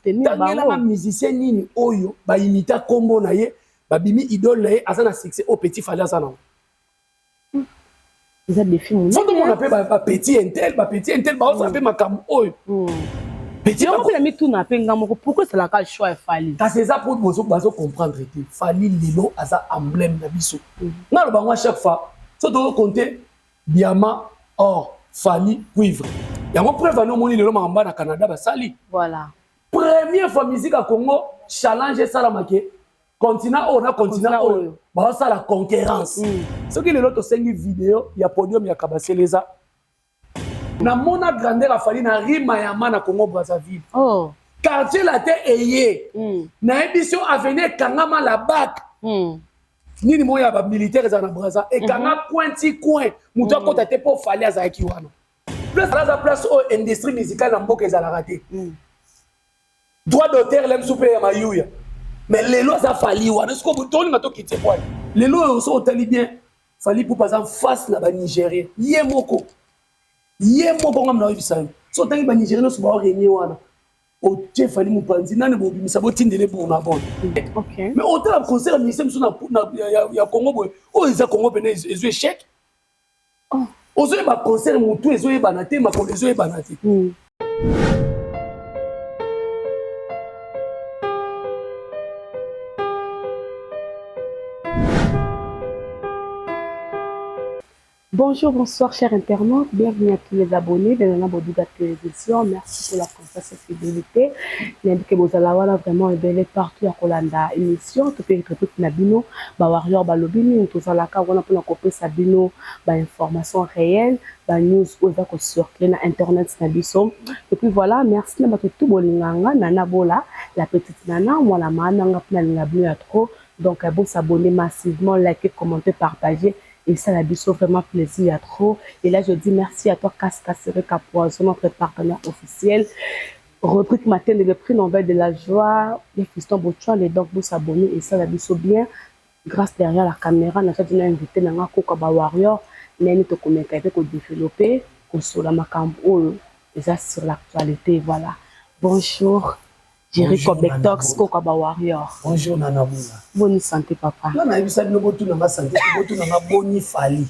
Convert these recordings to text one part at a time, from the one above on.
Kosoutenir Tangelanga bango. musicien nini oyo baimita nkombo na ye, babimi idole na ye, aza na succès oyo Petit Fally aza nango? Eza défi Fo tomona monene. Mpe bapetit intel, bapetit intel baosala mpe makambo oyo petit Yango mpe na mituna mpe nga moko, pourquoi esalaka choix ya Fally? Kasi eza mpo bazo comprendre te. Fally lelo aza emblème na biso. Nga loba yango à chaque fois, so tozocompter diamant, or, Fally cuivre. Yango preuve ani, omoni lelo makambo na Canada basali. Première fois musique ya Congo, challenge esalamake continent oyo na continent Continent oyo oyo. Baosala concurrence. Soki lelo tosengi video ya podium ya Kabasele, eza namona grandeur a Fally na rima ya ma na Congo Brazzaville. Quartier Latin eye, nayebi so avenue ekangama la bac nini moko ya bamilitaire ezala na Braza, ekanga coin ti coin, moto akota te mpo Fally azalaki wana. Place aza place oyo industrie musicale na mboka ezalaka te, droit d'auteur le mosusu mpe ya mayuya, mais lelo aza Fally wana. Siko tolinga tokite kwani lelo oyo, so otali bien, Fally Ipupa aza face na banigérien ye moko, ye moko. Ngam na oyebisa yo, so otangi banigérien nyonso baorenie wana, otie Fally mopanzi, nani bobimisa botindele Burna Boy? Mais otala concert ya ministère mosusu ya Congo boye, oyo eza Congo pene ezwi échec. Ozoyeba concert, motu ezoyebana te, makolo ezoyebana te. Bonjour, bonsoir, chers internautes. Bienvenue à tous les abonnés de Nana Bodouga Télévision. Merci pour la confiance et fidélité. Nayebi bozala wana vraiment ebele partout ya kolanda émission to mpe rubrique na bino bawarrior balobi nini. Tozalaka wana mpona kopesa bino bainformation réelle, banews oyo eza kocircule na internet na biso. Et puis voilà, merci na bato tu bolinganga Nana Bola, la petite Nana, mwana maananga mpe nalinga bino ya trop. Donc bosabonner massivement, liker, commenter, partager et ça la biso vraiment plaisir ya trop. Et là, je dis merci à toi, Casca Sereka Poison, notre partenaire officiel. Rubrique matin de le prix Nobel de la joie, les Fiston Bochwale. Donc vous s'abonner et ça la biso bien. Grâce derrière la caméra, na tuna invité nanga koka ba warrior, neni tokomeka pe ko développer, kosola makambo oyo eza sur l'actualité. Voilà. Bonjour. Jericho Bectox, Koka ba warrior. Bonjour Nana Bola. Bonne santé, papa. Nga nayebisa bino, botunanga santé, botunanga boni Fally.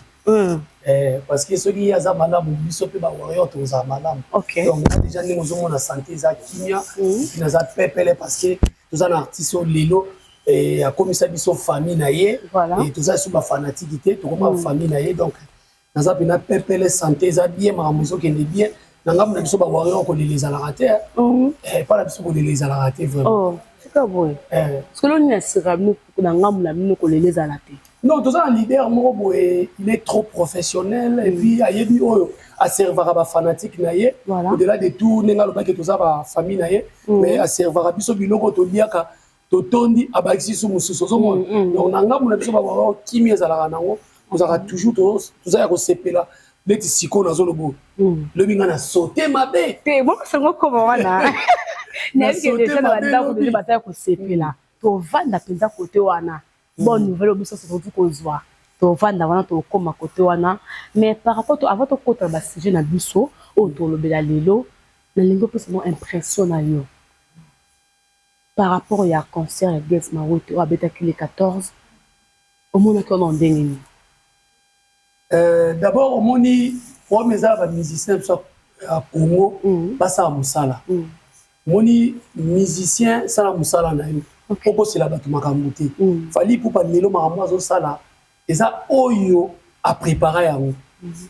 Parce que soki ye aza malamu, biso mpe bawarrior tozala malamu. Donc nga déjà, ndenge ozomona, santé eza kimia, epuis naza pepele parce que toza na artiste oyo lelo akomisa biso famille na ye. Toza lisusu bafanatike te, tokoma famille na ye. Donc naza mpena pepele, santé eza bien, makambo ezokende bien. Na ngambo na biso bawarrior, kolela ezalaka te. Epa na biso kolela ezalaka te vraiment. Oh, sika boye. Sikoyo nini asira bino na ngambo na bino kolela ezala te? Non, toza na leader moko boye, il est trop professionnel et puis ayebi oyo aservaka bafanatique na ye. Au-delà de tout, ndenge alobaki toza bafamille na ye, mais aservaka biso biloko toliaka, totondi, abakisi su mosusu, ozomona. Donc na ngambo na biso bawarrior, kimi ezalaka nango, tozalaka toujours, toza ya kosepela. Neti sikoyo nazoloba oyo, lobi nga na sote mabe. Te, bokosango koma wana, nayebi ke deja na bandako deja baza ya kosepela. Tovanda mpenza kote wana, bonne nouvelle oyo biso tokoki kozwa, tovanda wana, tokóma kote wana. Mais par rapport to, avant tokota na basujet na biso oyo tolobela lelo, nalingi opesa mwa impression na yo par rapport ya concert ya Gaz Mawete oyo abetaki le 14. Omonaki wana ndenge nini? D'abord omoni, problème eza ya bamusicien biso ya Congo, basala mosala. Omoni, musicien sala mosala na yo, okosela bato makambo te. Fally Ipupa lelo makambo azosala eza oyo aprépara yango,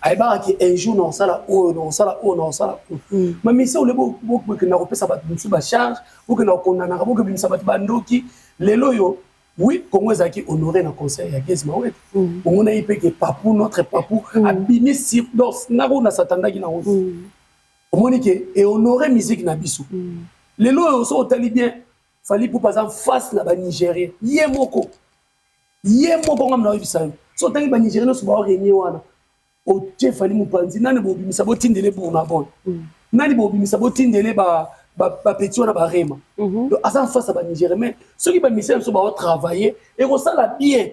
ayebaka ke un jour na kosala oyo, na kosala oyo, na kosala oyo. Bamusicien ole bokenda kopesa bato mosusu bacharge, bokenda kokondanaka, bokebimisa bato bandoki. Lelo oyo, oui, Congo ezalaki honoré na concert ya Gaz Mawete. Omonaki mpe ke Papu, notre Papu, abimi sur donc ngako na satandaki nango. Omoni ke ehonoré musique na biso. Lelo oyo, so otali bien, Fally Ipupa aza face na banigérien ye moko, ye moko. Ngam na oyebisa yo, so otangi banigérien nyonso baorenie wana, otie Fally mopanzi, nani bobimisa botindele Burna Boy? Nani bobimisa botindele bapeti wana barema? Donc aza face ya banigérien. Mais soki bamusicien biso baotravaille, ekosala bien.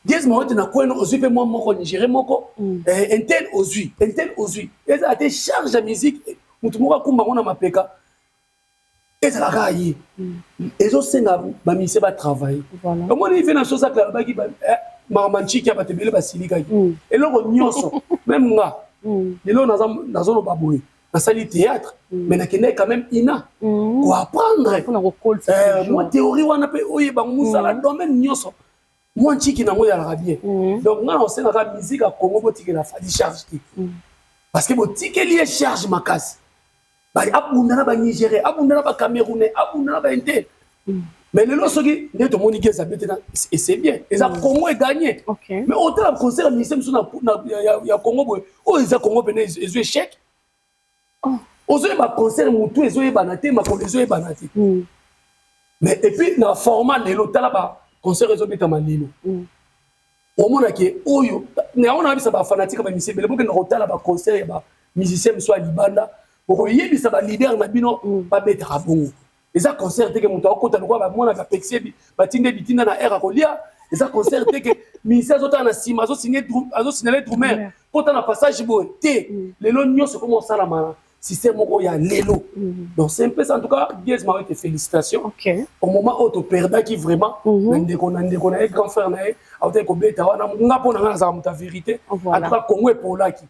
Gaz Mawete na kweno ozwi mpe mwa moko nigérien moko, intel ozwi, intel ozwi, ezala te charge ya musique motu moko akumba ngo na mapeka. Ezalaka ye, ezosenga bamusiciens batravaille. Omoni, ife na so Zacle alobaki makambo nciki ya bato ebele basilikaki. Eloko nyonso, même nga lelo nazoloba boye, nasali théâtre, mais nakendaki quand même ina koapprendre mwa théorie wana mpe oyebango mosala, domaine nyonso mwa nciki nango ezalaka bien. Donc nga na osengaka musique ya Congo, botikela Fally charge te, parce que botikeli ye charge makasi. Abunda na Banigérien, abunda na Bacamerounais, abunda na bainter. Mais lelo soki nde tomoni Gaz abete, et c'est bien, eza Congo egagné. Mais otala concert ya ministère mosusu ya Congo boye, oyo eza Congo pene ezwi échec. Ozoyeba concert, motu ezoyebana te, makolo ezoyebana te. Mais et puis na format lelo, tala baconcert ezobetama lelo, omonake oyo yango na bisa bafanatiques, bamusiciens ebele, bokenda kotala baconcert ya bamusicien mosusu ya libanda, bokoyebisa baleader na bino babetaka bongo. Eza concert te ke moto akokota lokola bamwana bapekisi, batinde bitinda na aire akolia. Eza concert te ke musicien azotala na nsima, azosignale drummer kota na passage boye te. Lelo nyonso ekoma osalama na système moko ya lelo. Donc c'est un peu ça. En tout cas, Gaz Mawete, félicitations. Au moment oyo toperdaki vraiment na ndeko na ye, grand frère na ye autaki kobeta wana, nga mpo na nga nazala moto ya vérité. En tout cas, Congo epolaki.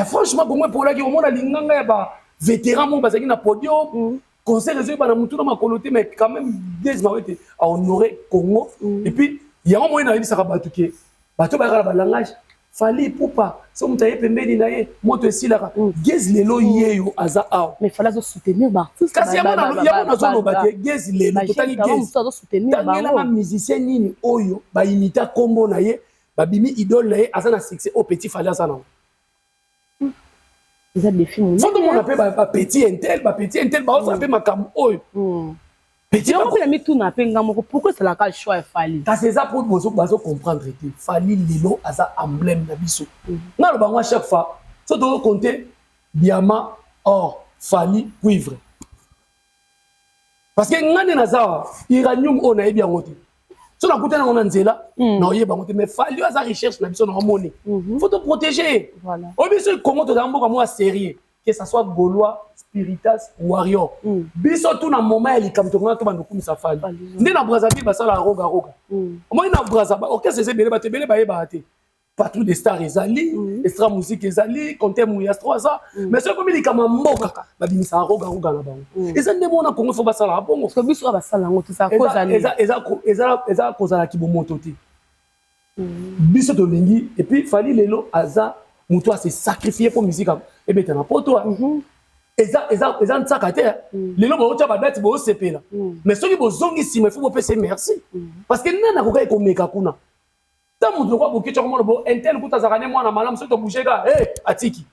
Franchement, Congo epolaki. Omona linganga ya bavétéran moko bazalaki na podium, concert ezoyeba na motu na makolo te. Mais quand même, Gaz Mawete ahonoré Congo. Et puis yango moye nayebisaka bato ke bato bayaka na balangage Fally Ipupa, so moto aye pembeni na ye, moto esilaka. Gaz lelo yeyo aza awa. Mais Fally azosoutenir baartiste. Kasi yango nazoloba te. Gaz lelo totangi Gaz, tangelanga musicien nini oyo baimita nkombo na ye, babimi idole na ye, aza na succès oyo petit Fally aza nango? Eza défi. Faut tomona mpe bapetit intel, bapetit intel baosala mpe makambo oyo. Yango mpe na mituna mpe nga moko, pourquoi esalaka choix ya Fally? Kasi eza mpo bazocomprendre te. Fally lelo aza emblème na biso. Nga aloba ngo à chaque fois, so tozocompte diamant, or, Fally cuivre, parce que nga nde naza uranium oyo nayebi yango te. So nakutani yango na nzela, na oyeba yango te. Mais Fally oyo aza recherche na biso, na omoni, faut toprotéger oyo. Biso Congo tozala mboka moko ya sérieux, que ça soit Gaulois, Spiritas, Warrior, biso tu na moment ya likambo tokonga to bando kumisa Fally. Nde na Brazzaville basala roga roga. Omoni, na Braza orchestre eza ebele, bato ebele bayebaka te. Patrouille des Stars ezali, Extra Musique ezali, Conte Muyastro aza. Mais soki ekomi likambo ya mboka, babimisaka roga roga na bango. Eza nde mona Congo, faut basalaka bongo. Biso oyo basala yango. Eza kozalaki bomoto te. Biso tolingi. Et puis Fally lelo aza moto ase sacrifie mpo musique ebeta na poto. Eza ntsaka te. Lelo bootya badate, boosepela, mais soki bozongi nsima, il faut bopesa merci, parce que nani akokaki komeka kuna? Ta moto lokwa Boketshu akomona bo intel kuta azalaka ne mwana malamu. Soki tobouge ka atiki.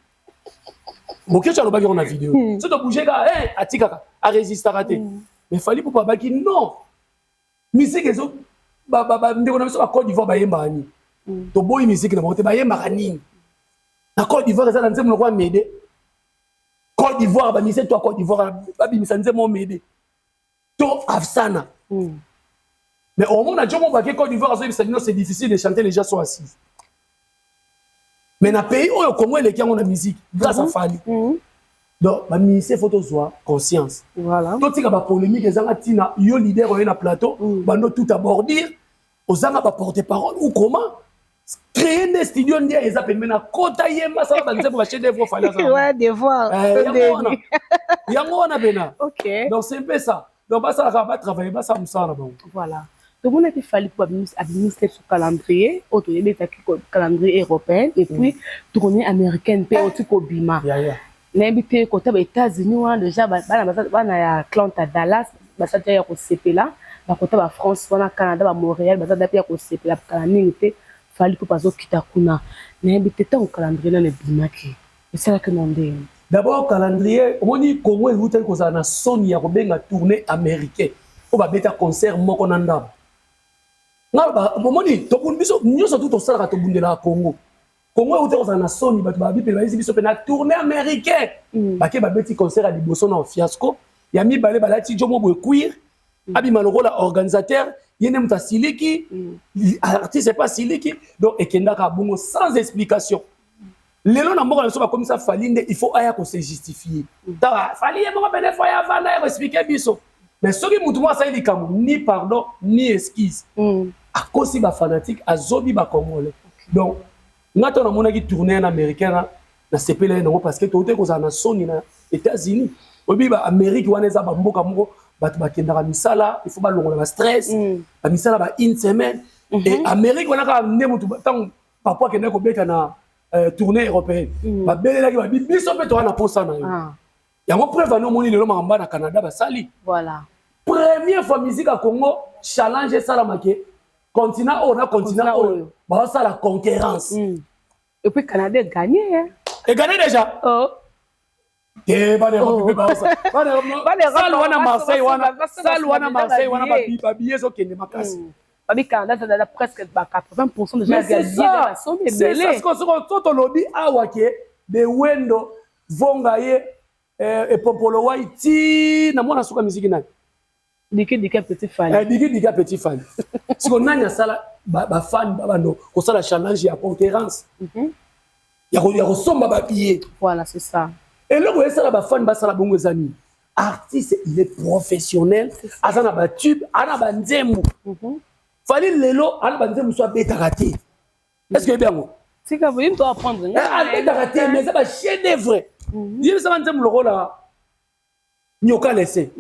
Boketshu alobaki yango na video, soki tobouge ka atikaka, arésistaka te. Mais Fally Ipupa abaki non, musique ezo ndeko na biso ba Côte d'Ivoire bayembaka nini? Toboyi musique na bango te. Bayembaka nini na Côte d'Ivoire? Eza na nzembo lokwa Mede. Côte d'Ivoire, bamusicien to ya Côte d'Ivoire babimisa nzembo Mede to Afsana. Mais omona jomo bake Côte d'Ivoire, azoyebisa bino: c'est difficile de chanter, les gens sont assis. Mais na pays oyo Congo eleki yango na musique grâce à Fally. Donc bamusicien, faut tozwa conscience. Totika bapolémique ezanga ntina. Yo leader oye na plateau, bando tout abordir, ozanga baporte parole ou comment créer nde studio nde eza pembeni na kota, yemba, sala banzembo, bachef d'œuvre Fally. Yango wana pena. Donc c'est un peu ça. Donc basalaka, batravaille, basala mosala na bango. Voilà, tomonaki Fally mpo abimisi so calendrier oyo toyebi ezalaki calendrier européen, et puis tournée américaine mpe oti kobima. Nayebi te kota ba États-Unis wana déjà, bana ya Atlanta, Dallas baza deja ya kosepela. Bakota bafrance wana, Canada, bamontréal baza da mpe ya kosepela. Kala mingi te Fally mpo bazokita kuna. Nayebi te, ntango calendrier nano ebimaki, esalaki na ndenge? D'abord calendrier, omoni, Congo eutaki kozala na soni ya kobenga tournée américain oyo babeta concert moko na ndambo. Nga omoni, biso nyonso tu tosalaka, tobundelaka Congo. Congo euti kozala na soni, bato babi mpe bayesi biso mpe na tournée américain. Bake babeti concert ya liboso na fiasco, ya mibale balati jo mo boye cuir, abima lokola organisateur, ye nde moto asiliki, artiste epe asiliki. Donc ekendaka bongo sans explication. Lelo na mboka na biso, bakomisa Fally nde il faut aya kose justifier. Tala Fally ye moko pene, faut aya avanda ya koexpliquer biso. Mais soki mutu moko asali likambo, ni pardon ni excuse, akosi bafanatique, azobi bacongolais. Donc nga to namonaki tournée na américain na nasepela ye nango, parce que touti kozala na soni na États-Unis. Oyebi, baamérique wana eza bamboka moko bato bakendaka misala, il faut balongola bastress, bamisala ba une semaine. Et Amérique wana kaka nde motu, ntango papa akendaki kobeta na tournée européenne, babelelaki babi biso mpe toza na posa na yo. Yango preuve ani, omoni lelo makambo na Canada basali. Première fois musique ya Congo, challenge esalamake continent oyo na continent oyo, bazosala concurrence. Et puis Canada gagné, hein? Egagné déjà. Oh. Te, bana Europe mpe salle wana, Marseille wana, salle wana, Marseille wana, babillet ezokende makasi. Babi Canada eza presque ba 80% déjà. Mais c'est ça, c'est ça. So tolobi awa ke de wendo vonga ye epopolo wai ti na mwana suka misiki nani? Diki Diki Petit Fally. Diki Diki Petit Fally. Siko nani asala bafani babando kosala challenge ya concurrence ya kosomba babillet? Voilà, c'est ça. Eloko esala bafani basala bongo eza nini? Artiste, il est professionnel, aza na batube, aza na banzembo. Fally lelo aza na banzembo so abetaka te. Est ce que oyebi yango? Tika boye to apprendre. Abetaka te, mais eza bachef d'œuvre. Yebisaka nzembo lokola Nyoka Lese.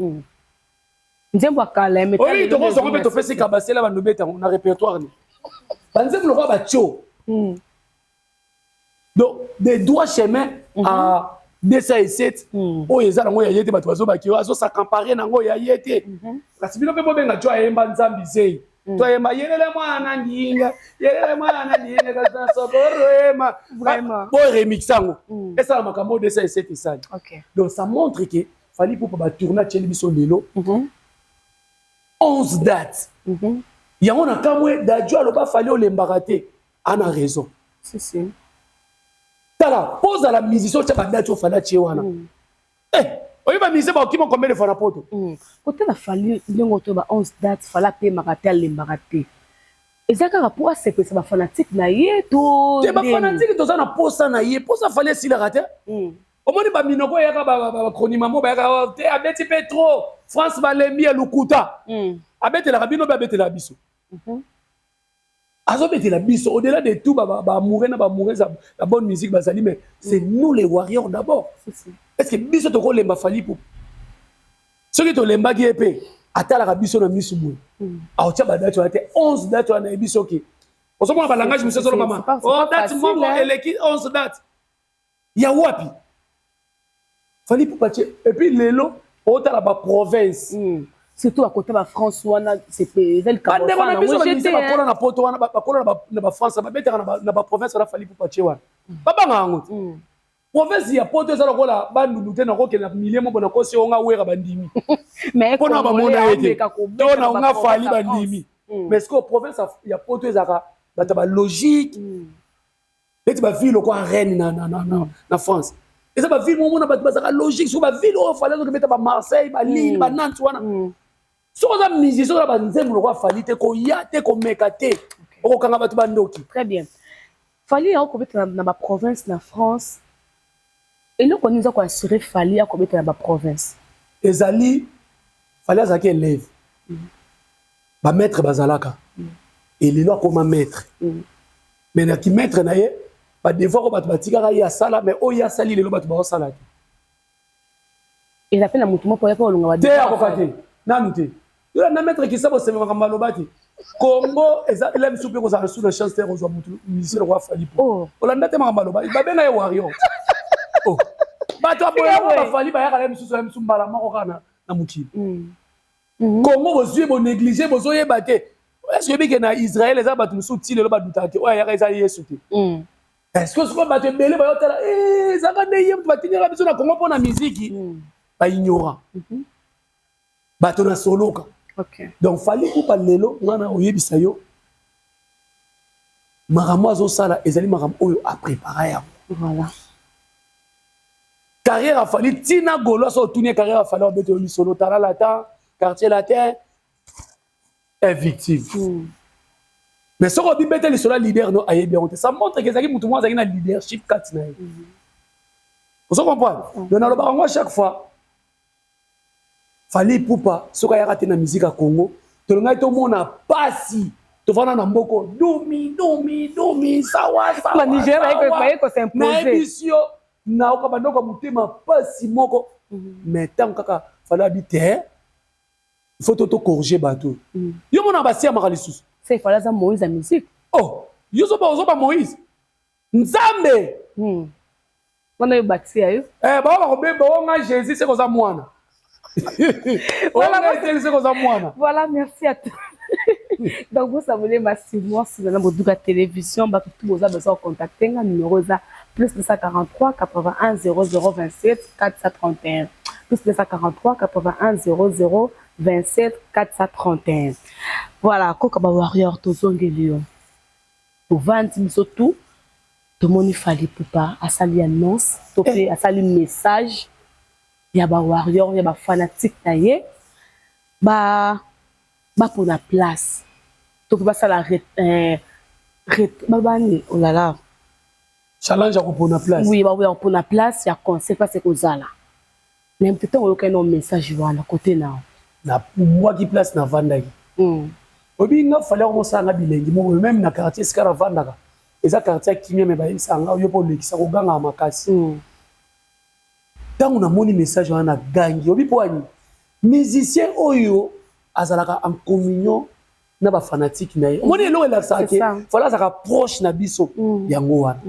Nzembo ya kala. Oyebi, tokozongo mpe topesi kabasela bando betango na répertoire ni banzembo lokola batio. Donc de droit chemin à 207, oyo eza nango ya ye te. Bato bazobaki oyo azos'accaparer nango ya ye te, kasi bino mpe bobenga tio ayemba Nzambi zei, to ayemba Yelele mwana ndinga, yelele mwana ndinga kasasokoroema, bo remix yango, esala makambo oyo 207 esali. Donc ça montre que Fally Ipupa, batourne atieli biso lelo 11 dates. Yango na kamwe, Dadju aloba Fally olembaka te, ana raison. Si, si. Tala, mpo ozala musicien, otya badate oyo Fally atie wana, oyebi bamusicien bakokima combien de fois na poto? Kotala Fally ndenge oto ba 11 dates, Fally apemaka te, alembaka te. Eza kaka mpo asepelisa bafanatike na ye to? Te, bafanatike toza na posa na ye, posa Fally esilaka te. Omoni baminoko eyaka, bacronimamo bayaka te, abeti mpe trop France, balembi ya lokuta. Abetelaka bino mpe abetelaka biso, azobetela biso. Au-delà de tout, baamoureux na baamoureux la bonne musique bazali, mais c'est nous les warriors d'abord. Est ce que biso tokolemba Fally Ipupa? Soki tolembaki ye mpe atalaka biso na misu boye, aotia badate wana te. 11 date wana, nayebi soki ozomona balangage mosusu ezolobama, oh, date moko eleki 11 date ya wapi Fally Ipupa tie? Et puis lelo otala baprovince. Surtout bakota bafrance wana, eza. Bandeko na biso bamise bakola na poto wana, bakola na bafrance, babetaka na baprovince wana. Fally Ipupa tie wana, babanga yango te. Province ya poto eza lokola Bandundu te. Nakokende na milie moko, nakosi onga wera, bandimi mpona bamona ye te, to na onga Fally, bandimi. Mais ce que province ya poto ezalaka bato balogique, neti baville lokola Rennes na France, eza baville momona bato bazalaka logique. Soki baville oyo Fally azokobeta, bamarseille, balille, banantes wana, soki oza musicien, oza banzembo lokola Fally te, koya te, komeka te, okokanga bato bandoki. Très bien. Fally akobeta na baprovince na France, eloko nini eza koassure Fally akobeta na baprovince? Ezali Fally azalaki élève, bamaître bazalaka, elelo akoma maître. Mais naki maître na ye, badevoir oyo bato batikaka ye asala, mais oyo ye asali lelo, bato baosala te. Eza mpe na motu moko oya mpe olonga. Te, akoka te, nanu te. Yo na maître kisa boseme makambo aloba te. Congo eza ele misu mpe kozala su na chance te kozwa motu musicien lokola Fally. Po olanda te makambo aloba, babenga ye warrior. Bato aboyaka bafally, bayaka na misusu ya misu mbala moko kaka na mokili. Congo bozwi, bonéglige, bozoyeba te. Est ce que oyebi ke na Israel eza bato mosusu ti lelo badutaka te oyo ayaka eza Yesu te? Est ce que sikoyo bato ebele bayotala ezalaka nde ye moto batindaka biso na Congo mpo na miziki, baignorant, bato na soloka. Donc Fally Ipupa lelo, ngana oyebisa yo makambo azosala ezali makambo oyo aprépara yango. Carrière afali ntina golo aso otuni ye carrière afali, abeti oyo lisolo Tala Latin, Quartier Latin, est victime. Mais soki obibete lisolo ya leader no, ayebi yango te. Ça montre ke ezalaki motu moko azalaki na leadership kati na ye. Ozo comprendre? Donc nalobaka yango à chaque fois, Fally Ipupa soki ayaka te na musique ya Congo, tolongaki tomona pasi. Tovanda na mboko dumi dumi dumi, sawa. Sawa. Nayebisi yo, naoka bandoko ya motema pasi moko. Mais ntango kaka Fally abi te, il faut to corriger bato. Yo mona basiamaka lisusu. Se Fally aza Moïse ya musique. Oh, yo zoba, ozoba Moïse Nzambe. Wana yo bakisi ya yo. Eh, bao bakobeba onga Jésus se koza mwana, onga eteli se koza mwana. Voilà, merci à toi. Donc vous abonnez massivement sur la Boduga Télévision. Bato tout boza besoin de contacter nga, numéro eza plus 243 81 00 27 431, plus 243 81 00 27 431. Voilà, koka ba warrior, tozongeli yo. Tovandi biso tout, tomoni Fally Ipupa asali annonce to mpe asali message ya bawarrior, ya bafanatique na ye, bapona place to mpe basala babani olala. Challenge ya kopona place. Oui, baoya kopona place ya concert, place ekozala. Na mpe ntango oyokaki na message wana kote na Napumbwaki place navandaki. Oyebi nga, Fally akomosalanga bilengi moko. Même na quartier esika navandaka, eza quartier ya kimia, me bayebisaka nga: yo mpo olekisa kogangaka makasi. Ntango namoni message wana, nagangi. Oyebi mpo ani? Musicien oyo azalaka en communion na bafanatike na ye, omoni eloko elakisaka ke Fally azalaka proche na biso. Yango wana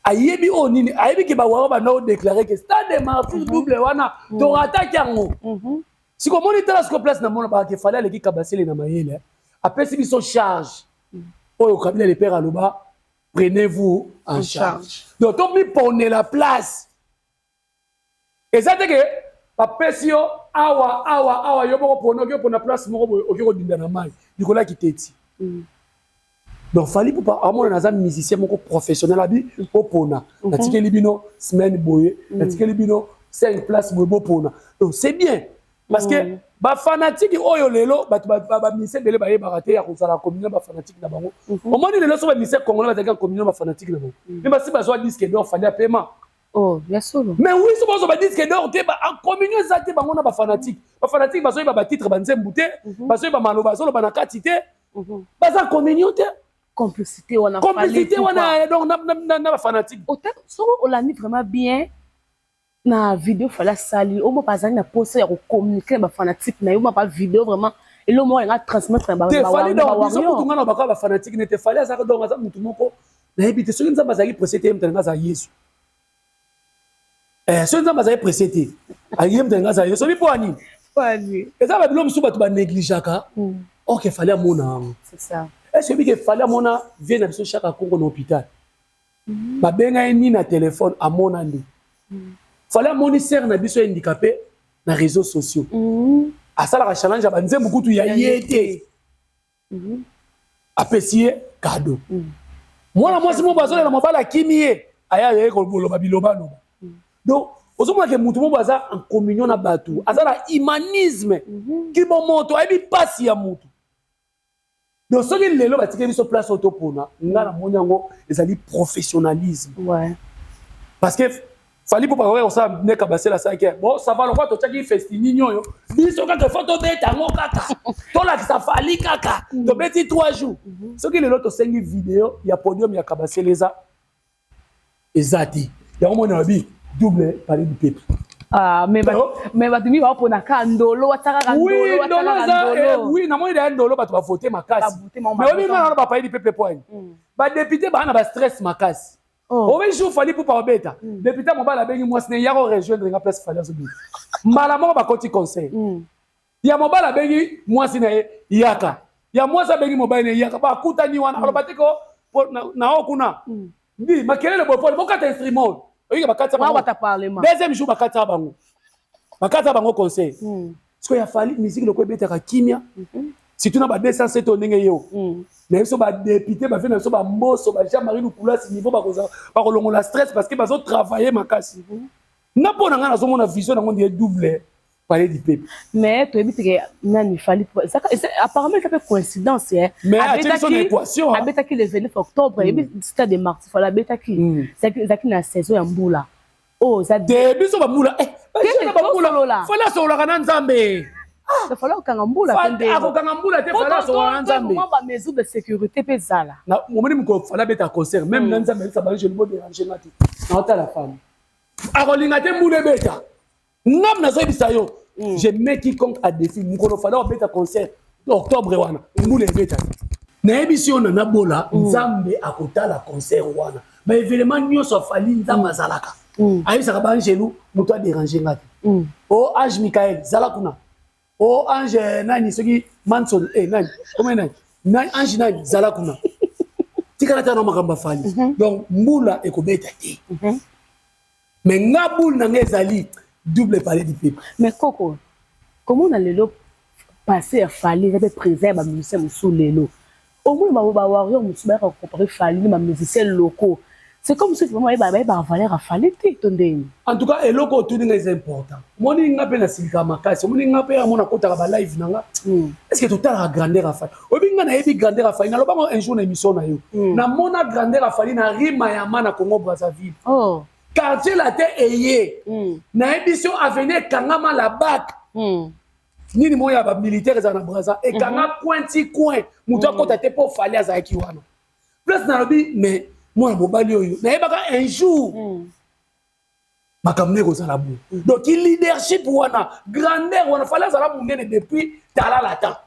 ayebi oyo nini, ayebi ke bawarrior banda odéclarer ke Stade de Martyr double wana torataki yango. Siko omoni, tala siko place namona bakake, Fally aleki Kabasele na mayele. Apesi biso charge oyo Kabila le père aloba: prenez-vous en charge. Donc tomiponela place. Eza te ke bapesi yo awa, awa, awa, yo moko pona. Oki opona place moko boye, oki kodinda na mai likolo ya kiteti. Donc Fally Ipupa amona naza musicien moko professionnel, abi opona, natikeli bino semaine boye, natikeli bino 5 place boye, bopona. Donc c'est bien parce que bafanatike oyo lelo, bato bamusicien ebele bayebaka te ya kozala communion bafanatike na bango. Omoni lelo so bamusicien congolais bazalaki ya communion bafanatike na bango, mais basi bazwa disque d'or, Fally apema. Oh, ya solo. Mais oui, so bazwa badisque d'or te, communion eza te bango na bafanatike. Bafanatike bazoyeba batitre banzembu te, bazoyeba maloba azoloba na kati te, baza communion te. Complicité wana. Complicité wana donc na bafanatike. Soki olandi vraiment bien na video Fally asali, omo bazali na posa ya kocommuniquer na bafanatike na ye, omo ba video vraiment eloko moko yanga transmettre na te. Fally, donc biso kutu nga na baka bafanatike nete Fally azalaka, donc aza mutu moko nayebi te. Soki Nzambe azalaki pressé te, ye moto alinga azala Yesu. Soki Nzambe azalaki pressé te, ye moto alinga azala Yesu. Obi mpo ani eza babilo mosusu bato banégligeaka or ke Fally amona yango. Est ce oyebi ke Fally amona vie na biso Chaka Kongo na hôpital? Babenga ye nini na telefone, amona nde Fally amoni sere na biso handicapé na réseaux sociaux. Asalaka challenge ya banzembo kutu ya ye te, apesi ye cadeau. Mwana mwasi moko azolela mobali akimi ye, aya aye koloba bilobaloba. Donc ozomona ke mutu moko aza en communion na bato, aza na humanisme, kibomoto, ayebi mpasi ya mutu. Donc soki lelo batikeli biso place oyo topona, nga namoni yango ezali professionnalisme. Parce que Fally mpo bakoki kosala nde Kabasele asalaki: bon, ça va, lokwa totiaki festi nini oyo, biso kaka fo tobeta yango, kaka tolakisa Fally kaka tobeti 3 jours. Soki lelo tosengi video ya podium ya Kabasele, eza te. Yango moni alobi double Palais du Peuple. Ah, mais bato mingi baopona kaka ndolo, atiaka. Oui, ndolo eza, oui, namoni deya ndolo bato bavote makasi. Mais oyebi nga nano bapalais du peuple po ani badéputé baa na bastress makasi. Oyebi jour Fally Ipupa obeta, député mobali abengi mwasi ne: yako rejoindre nga place Fally azobeta. Mbala moko bakoti conseil ya mobali abengi mwasi na ye yaka, ya mwasi abengi mobali na ye yaka, bakutani wana. Aloba te ko na o kuna ndi makelele boye pole bokata instrument oyike bakatisa bango. Deuxième jour bakatisa bango, bakatisa bango conseil. Sikoyo ya Fally, musique loko ebetaka kimia, surtout na ba 207 oyo ndenge yo na biso badéputé bafe na biso bamboso, ba Jean Marie Lukulasi, niveau bakolongola stress parce que bazotravaille makasi. Nga mpo na ngai nazomona vision nango ndie double. Palais du peuple. Mais toyebi te ke nani Fally, apparemment eza mpe coïncidence. Mais atie son équation. Abetaki le 29 octobre, yebi stade des Martyrs, Fally abetaki, ezalaki na saison ya mbula oyo eza te. Biso bambula, bambula, Fally asololaka na Nzambe. Fally akokanga mbula. Akokanga mbula te, Fally asololaka na Nzambe. Bamesure de sécurité mpe ezala. Omoni, mokolo Fally abeta concert, même na Nzambe ayebisa bango: "Bodéranger nga te, naotala Fally." Akolinga te mbula ebeta. Ngam nazoyebisa yo, je mets quiconque à défi: mokolo Fally obeta concert, octobre wana, mbula ebeta te. Nayebisi yo, na nabola, Nzambe akotala concert wana, baévénement nyonso a Fally, Nzambe azalaka, ayebisaka baangelu: "Moto adéranger nga te. O ange Michael, zala kuna. O ange nani, soki Manson, nani kome nani, ange nani, zala kuna, tikala tana makambo a Fally." Donc mbula ekobeta te, mais nga boule na nga ezali double Palais du peuple. Mais koko, komona lelo passé ya Fally eza mpe présent ya bamusicien mosusu. Lelo omona bawarrior mosusu bayaka kocomparer Fally na bamusicien locaux. C'est comme si vraiment bayebaka valeur ya Fally te, to ndeni? En tout cas, eloko otuni nga eza important. Omoni, nga mpe nasilikaka makasi. Omoni, nga mpe amona akotaka balive na nga. Est ce que totalaka grandeur ya Fally? Oyebi, nga nayebi grandeur ya Fally. Nalobango un jour na émission na yo, namona grandeur ya Fally na Rima Yama na Congo Brazzaville. Quartier Latin eye, nayebi so avenue ekangama, la bac nini moko ya bamilitaire ezala na Braza, ekanga coin ti coin, moto akota te, mpo Fally azalaki wana place. Nalobi, mais mwana mobali oyo, nayebaka un jour makambo nde ekozala boye. Donc leadership wana, grandeur wana, Fally azala monene depuis talala ta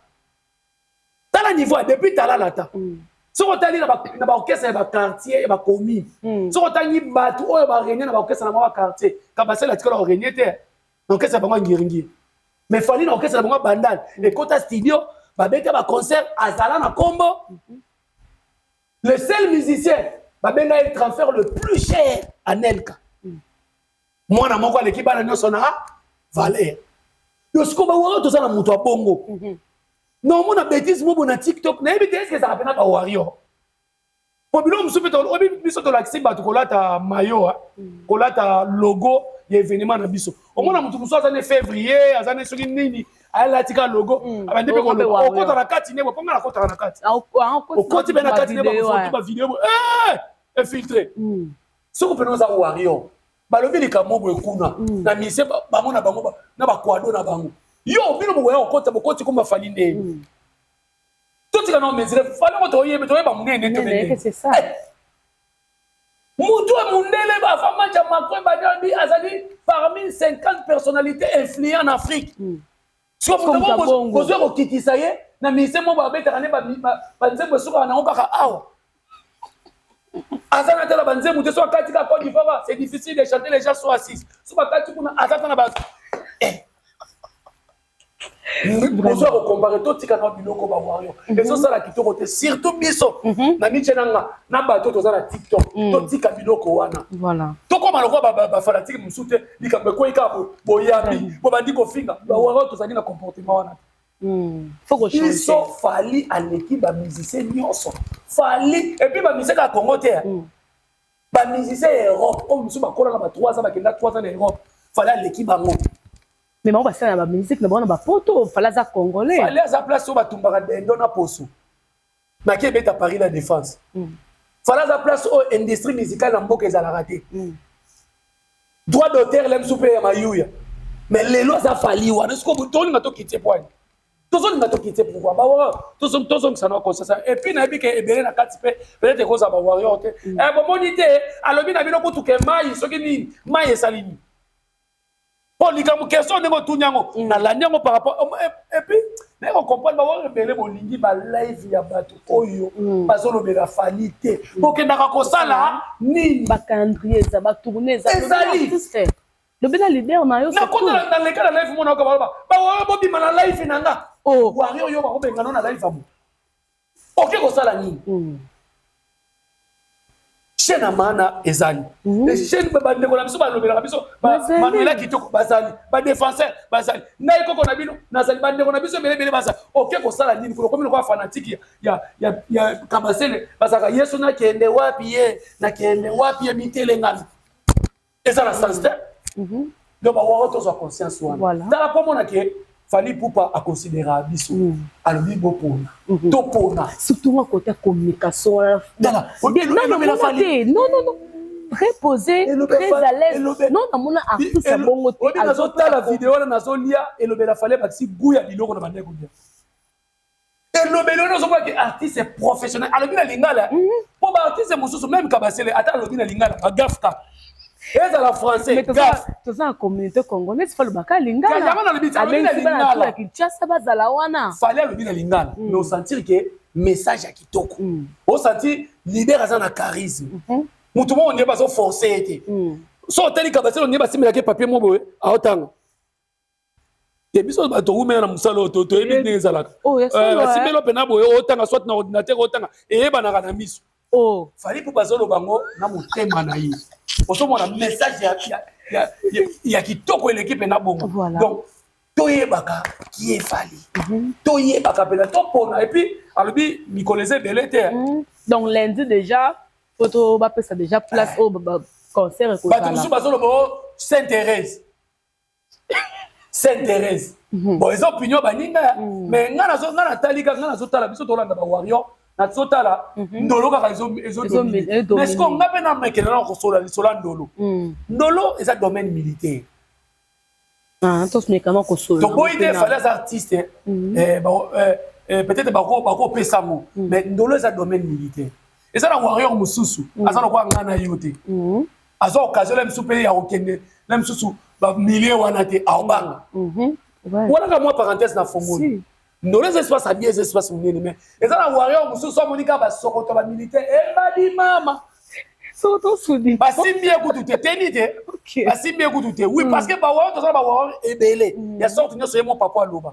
tala niveau ya depuis talala ta. Soki otali na baorchestre ya baquartier, ya bacommune, soki otangi bato oyo barégner na baorchestre na bango baquartier, Kabasele atikala korégner te na orchestre ya bango ya Ngiringiri. Mais Fally, na orchestre na bango ya Bandal, ekota studio, babeta baconcert, azala na kombo. Le seul musicien babenga ye transfert le plus cher, Anelka, mwana moko aleki bana nyonso na valeur. Yo sikoyo, bawarrior, toza na moto ya bongo na omona bétise mo bo na TikTok. Nayebi te eske ezalaka mpena bawarrior, po biloko mosusu mpe oyebi, biso tolakisi bato kolata mayo, kolata logo ya événement na biso. Omona motu mosusu aza ne février, aza ne soki nini, ayalati ka logo, abandi mpe koloba. Okota na kati nde mpo nga nakotaka na kati, okoti mpe na kati nde bafoto, bavideo infiltré. Soki mpena oza warrior, balobi likambo boye kuna na mise bango na bango na bakwado na bango, yo bino bokoya kokota, bokoti komba Fally ndeni. Totika na mesure Fally ngo, toyebe, toyeba monene te. Mutu ya mundele avant match ya Macron, badi azali parmi 50 personnalités influentes en Afrique. Siko bozwi kokitisa ye na ministère moko babetaka nde banzembo esukaka nango kaka awa, aza na tala banzembo te. So akati kaka Côte d'Ivoire, c'est difficile de chanter, les gens sont assis. So bakati kuna, aza ta na bato ozwa kocomparer. Totika na biloko bawarrior, ezosala kitoko te, surtout biso na mitie na nga na bato toza na TikTok. Totika biloko wana, tokóma lokola bafanatike mosusu te. Likambo ekwei kaka, boyambi, bobandi kofinga bawarrior. Tozali na comportement wana te. Biso, Fally aleki bamusicien nyonso. Fally, et puis bamusicien kaka Congo te, bamusicien ya Europe oyo mosusu bakola na ba 3 ans, bakenda 3 ans na Europe, Fally aleki bango. Mais bango basala na bamusike na bango na bapoto. Fally aza Congolais. Fally aza place oyo batumbaka dendo na poso naki ebeta Paris La Défense. Fally aza place oyo industrie musicale na mboka ezalaka te, droit d'auteur le mosusu mpe ya mayuya. Mais lelo aza Fally wana. Siko tolinga tokite poani, tozolinga tokite pourquoi bawarrior? Tozongisa na conscience. Et puis nayebi ke ebele na kati mpe peut-être ekozala bawarrior te. Bomoni te, alobi na bino kutu ke mai soki nini, mai esali nini, mpo likambo question ndenge otuni yango, nalandi yango par rapport. Et puis naye kocomprendre, bawarrior ebele bolingi balive ya bato oyo bazolobela Fally te. Bokendaka kosala nini? Bacalendrier eza, batournée eza. Ezali. Lobi na leader na yo. Nakota, naleka na live, mona oka baloba bawarrior bobima na live na nga. Warrior oyo bakobengana na live amo, oke kosala nini? Chaîne ya maana ezali chaîne. Bandeko na biso balobelaka biso, Manuela Kitoko bazali, badéfenseur bazali, ngai koko na bino nazali, bandeko na biso ebele ebele bazali. Oke kosala nini kuna? Komi lokola fanatique ya Kabasele, bazalaka yeso nakende wapi, ye nakende wapi, ye mitelengano eza na sens te. Donc bawara tozwa conscience wana. Tala mpo mona ke Fally Ipupa aconsidéra biso. Alobi bopona, topona. Surtout nga côté communication wana. Tala, elobela Fally. Non, non, non, très posé, très à l'aise. Non, namona artiste ya bongo te. Obi nazotala video wana, nazolia, elobela Fally bakisi goût ya biloko na bandeko kolia. Elobeli wana, ozomona ke artiste professionnel alobi na lingala, mpo baartiste mosusu, même Kabasele, ata alobi na lingala, bagaffe kaka, ezala français, gaffe. Toza na communauté congolaise, fa lobaka lingala. Yango nalobi, alobi na lingala. Ya Kinshasa bazala wana. Fally alobi na lingala, mais osentir ke message ya kitoko, osentir leader aza na charisme. Motu moko nde bazoforce ye te. So otali Kabasele, nde basimbelaki papier mo boye, aotanga te. Biso bato tokumela na mosala oyo, toyebi ndenge ezalaka. Basimbeli mpena boye, otanga soit na ordinateur, otanga, eyebanaka na miso. Fally mpo bazoloba yango na motema na ye, ozomona message ya kitoko eleki mpena bongo. Donc toyebaka ki efali, toyebaka mpena topona. Et puis alobi mikolo eza ebele te. Donc lundi déjà po to bapesa déjà place oyo concert. Bato mosusu bazoloba o Sainte Thérèse, Sainte Thérèse. Bon, eza opinion baninga, mais nga natali kaka, nga nazotala, biso tolanda bawarrior, nazotala ndolo kaka ezodomine. Mais siko nga mpe namekele na kosola lisolo ya ndolo. Ndolo eza domaine militaire. Toboyi te, Fally aza artiste, peut-être bakopesa yango, mais ndolo eza domaine militaire. Eza na warrior mosusu aza lokola nga na yo te, azwa occasion la mosusu mpe ya kokende na mosusu bamilie wana te, aobanga wana. Ka mwa parenthèse na fongoli, ndolo eza espace abi, eza espace monene, mais eza na warrior mosusu amoni kaka basokoto bamilitaire, ebadi mama. Basimbi ye kutu te, teni te, basimbi ye kutu te. Oui, parce que bawarrior, toza na bawarrior ebele ya sorte nyonso. Ye mo papa aloba,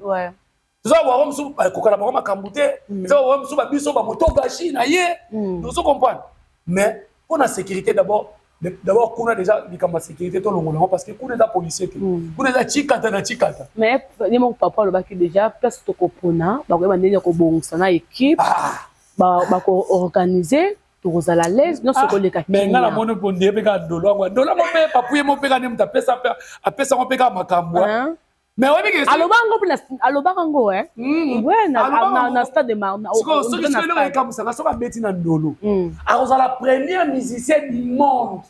toza bawarrior mosusu bakoka na bango makambo te, eza bawarrior mosusu babiso bamotogashi na ye, ozo comprendre. Mais mpo na sécurité d'abord, d'abord kuna déjà likambo ya sécurité tolongola yango, parce que kuna eza policier te, kuna eza chikata na chikata. Mais ye moko papa alobaki déjà place tokopona, bakoyeba ndenge ya kobongisa na équipe, bakoorganize, tokozala l'aise nyonso koleka. Mais nga namoni mpo ndie mpe kaka ndolo yango, ndolo yango mpe papuye mo mpe kaka nde moto apesango mpe kaka makambo. Mais oyebi ke Alobaka ngo mpe, alobaka ngo na stade de Soki eloko ekambwisanga, soki abeti na ndolo, akozala premier musicien du monde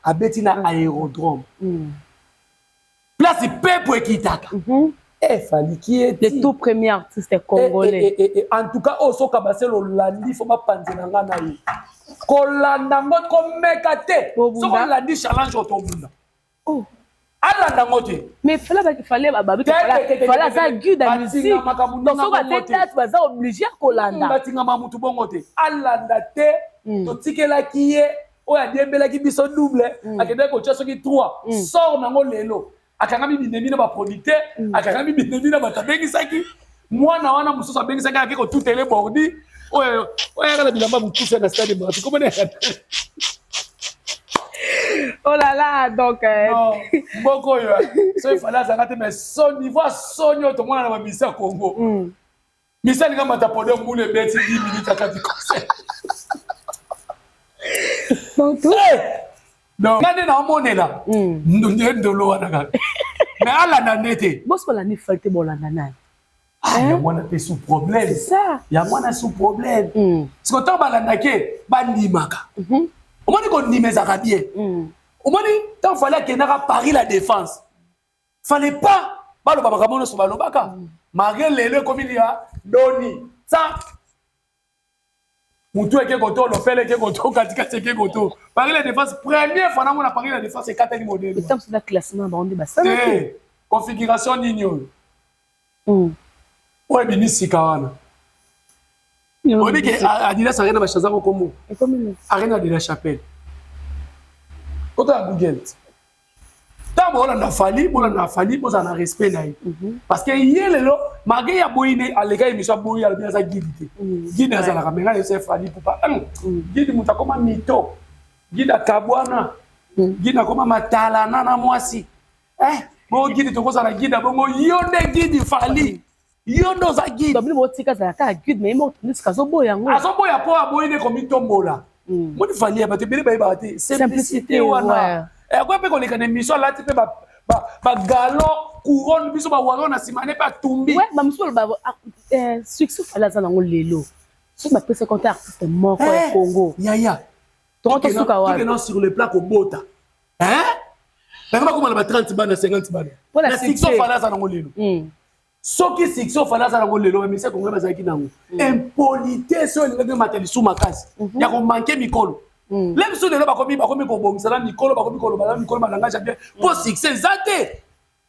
abeti na aérodrome, place pepo ekitaka. Efaliki eti le tout premier artiste congolais. En tout cas, oyo soka basele olandi, fo bapanzela nga na ye kolanda ngo, komeka te. Soki olandi challenge oyo, tobunda. Alanda ngo te. Mais Fally Fally aza guide ya musique, donc soki ate date, baza obligé kolanda. Batingama mutu bongo te, alanda te. Totikelaki ye oyo adiembelaki biso double, akendaki kotia soki 3 sort nango. Lelo akangami binemi na baproducteur, akangami binemi na bato abengisaki. Mwana wana mosusu abengisaki, ake kotutele bordi oyo ayaka na bilamba mokusa na stade Martyrs, komona. Oh là là, donc. Mboka oyo, so efali azalaka te, mais so niveau asoni oyo tomona na bamisi ya Congo, misi alinga mata podium, mbula ebeti 10 minutes akati concert. Donc nga nde naomonela nde ndolo wana kaka, mais alanda nde te. Boso balandi Fally te, bolanda nani? Yango wana mpe sous problème, yango wana sous problème. Siko ntango balandaki, bandimaka. Omoni, kondima ezalaka bien. Omoni, ntango Fally akendaka Paris La Défense, fallait pas baloba makambo nyonso balobaka, malgré lelo ekomi lia doni sa mutu eke koto, lopele eke koto, katikati eke koto. Paris La Défense, première fois namona Paris La Défense ekatani modele. Etambusa classement bango nde basalaki. Configuration nini oyo oyo ebimi sika wana? Oyebi ke Adidas Arena bachangaka kombo, Arena de la Chapelle. Kota ya Google, ntango bolanda Fally, bolanda Fally, bozala na respect na ye, parce que ye lelo, malgré ya boyi ne aleka émission, aboyi, alobi aza guide te. Guide azalaka, mais ngai yose Fally Ipupa guide, moto akoma mito, guide akabwana, guide akoma matalana na mwasi. Bo guide, tokozala guide bongo, yo nde guide Fally, yo nde oza guide. Bino botika azala kaka guide, mais ye moko tondisika azoboya yango. Azoboya mpo aboyi nde komitombola. Moni Fally ya bato ebele bayebaka te simplicité wana. Akoya mpe koleka na émission, alati mpe. Bagalon couronne, biso bawarrior na nsima ne mpe atumbi. Bamosusu baloba succès Fally aza nango lelo, soki bapesa compte artiste moko ya Congo. Yaya. Tongo tosuka wapi? Tokena sur le plan kobota, bango bakoma na ba 30 bana, 50 bana. Na succès Fally aza nango lelo, soki succès Fally aza nango lelo, bamusicien congolais bazalaki nango impolitesse oyo elingaki mata lisu makasi ya komanquer mikolo. Le biso lelo bakomi kobongisa na mikolo, bakomi koloba na mikolo balangage ya bien, mpo succès eza te.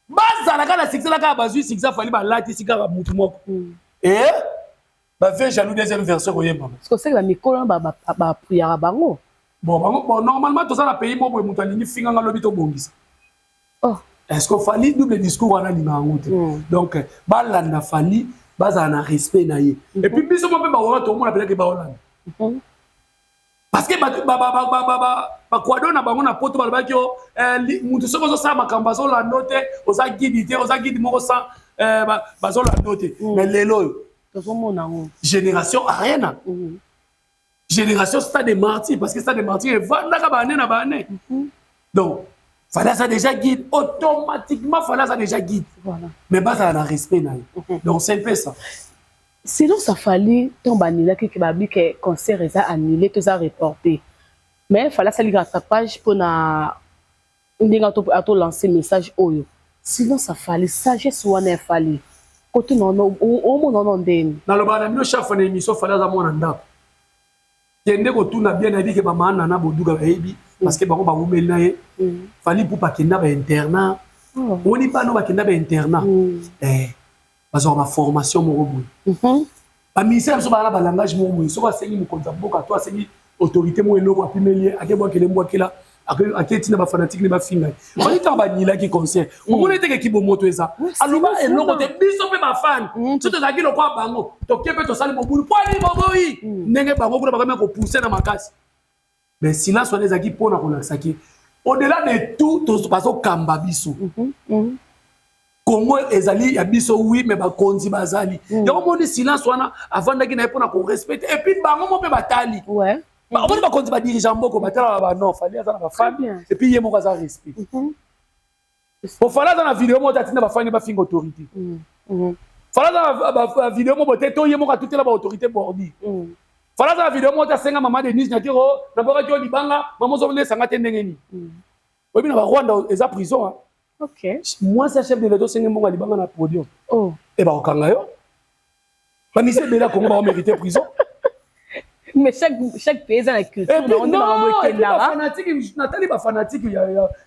Bazalaka na succès na kaka bazwi succès Fally, balatisi kaka mutu moko e bavieux jaloux, deuxième version koyembama. Parce que bamikolo bapuyaka bango. Bon, bango, bon, normalement toza na pays moko boye, moto alingi finganga, lobi tobongisa. Est ce que Fally double discours wana alinga yango te? Donc balanda Fally, bazala na respect na ye. Et puis biso mo mpe bawana tomona mpenake baolanda, parce que bakwado na bango na Poto balobaki yo mutu soki ozosala makambo, bazolanda te, oza guide te, oza guide moko sans bazolanda te. Mais lelo oyo tozomona yango. Génération Arena, génération Stade de Martyr, parce que Stade de Martyr evandaka bane na bane. Donc Fally aza déjà guide, automatiquement Fally aza déjà guide. Mais bazala na respect na ye. Donc c'est un peu ça. Sinon ça, Fally, ntango baannulaki, ke babi ke concert eza annulé to eza reporté, mais Fally asali rattrapage mpona ndenge atolance message oyo. Sinon ça, Fally, sagesse wana ya Fally, kote omona wana ndeni? Nalobaka na bino chaque fois na émission, Fally aza mwana ndako. Kende kotuna bien, nayebi ke bamama Nana Boduga bayebi, parce que bango bawumeli na ye. Fally Ipupa akenda bainternat. Omoni bano bakenda bainternat, bazwaka baformation moko boye. Baministère biso baa na balangage moko boye. Soki asengi mokonzi ya mboka to asengi autorité moko eloko, apimeli ye, akebwakele mbwakela, ake ntina bafanatike ne bafinga ye. Fally, ntango banilaki concert, omoni eteke kibomoto eza, aloba eloko te. Biso mpe bafani so tozalaki lokwa bango, toke mpe tosali mobulu po ani boboyi ndenge bango kuna bakomi kopousse na makasi. Mais silence wana ezalaki mpona kolakisaki au-delà de tout bazokamba biso. Congo ezali ya biso, oui, mais bakonzi bazali. Yango moni silence wana avandaki na ye mpona korespecte. Et puis bango mo mpe batali, omoni bakonzi badirige mboka batalaka banon, Fally aza na bafani, et puis ye moko aza respect. Po Fally aza na video moko te atinda bafani bafinga autorité. Fally aza na video moko te to ye moko atutela baautorité bordi. Fally aza na video moko te asenga mama Denise Nyakero: nabokaki yo libanga, mama ozolesanga te ndenge nini? Oyebi na Barwanda eza prison. Mwasi ya chef de l'État osenge mbongo ya libanga na podium, e bakokanga yo. Bamisi ebele ya Congo baomérite prison. Mais chaque pays eza na culture. Bafanatike, natali bafanatike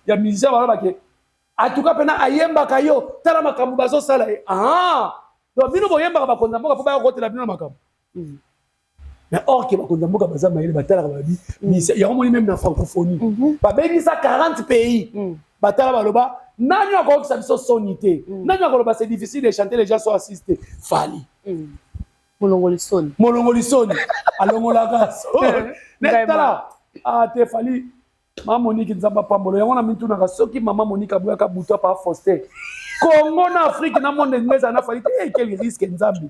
ya musicien balobake en tout cas mpena ayembaka yo, tala makambo bazosala ye. Ah, donc bino boyembaka bakonzi ya mboka mpo baya kokotela bino na makambo. Mais or ke bakonzi ya mboka baza mayele, batalaka babi yango. Moni même na francophonie babengisa 40 pays, batala, baloba: nani akokokisa biso soni te? Nani akoloba c'est difficile de chanter, les gens sont assistés? Fally. Molongoli soni. Molongoli soni, alongolaka soni. Tala te, Fally, mama Monike, Nzambe apambolo yango. Na mitunaka soki mama Monike aboyaka butu apa Faustin, Congo na Afrique na monde ndenge ezala na Fally te. Quel risque! Nzambe,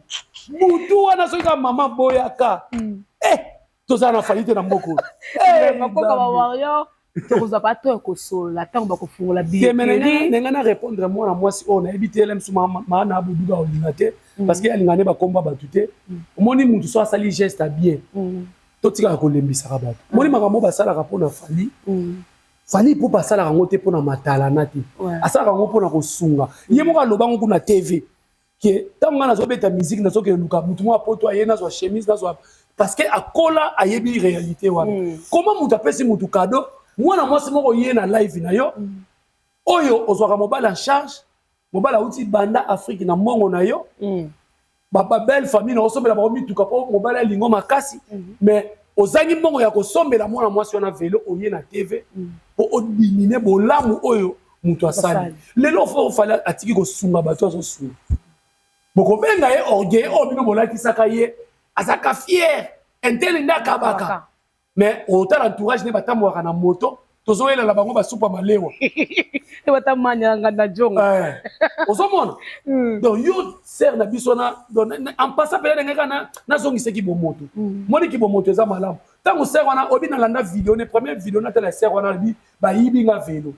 butu wana soki kaka mama aboyaka, tozala na Fally te na mboka oyo. Makoka bawarrior, tokozwa bato ya kosolola ntango bakofungola. Billetterie ndenge na répondre mwana mwasi oyo, nayebi te, ele mosu maa na Boduka olinga te, parce que alinga nde bakomba bato te. Omoni mutu so asali geste ya bien, totikaka kolembisaka bato. Omoni makambo basalaka mpona Fally, Fally mpo basalaka yango te mpona matalana te, asalaka yango mpona kosunga. Ye moko alobango kuna TV ke ntango ngai nazobeta musique, nazokende luka mutu moko apoto aye, nazwa chemise, nazwa, parce que akola, ayebi réalité wana. Comment mutu apesi mutu cadeau? Mwana mwasi moko ye na live na yo oyo ozwaka mobali en charge, mobali awuti banda Afrique na mbongo na yo, babelle famille na osombela bango mituka mpo mobali alingo makasi, mais ozangi mbongo ya kosombela mwana mwasi wana velo. Oye na TV mpo odimine bolamu oyo moto asali. Lelo Fally atiki kosunga bato, azosunga, bokobenga ye orgueil oyo bino bolakisaka ye. Azalaka fier intele nde akabaka, mais otala entourage nde batambolaka na moto, tozoyelela bango basupa malewa. Batamanyanga na jonga. Ozomona, donc yo sere na biso na en passant pele ndenge kaka nazongisaki bomoto. Moniki bomoto eza malamu. Ntango sere wana obi nalanda video ne première video natala sere wana, alobi bayibi nga velo.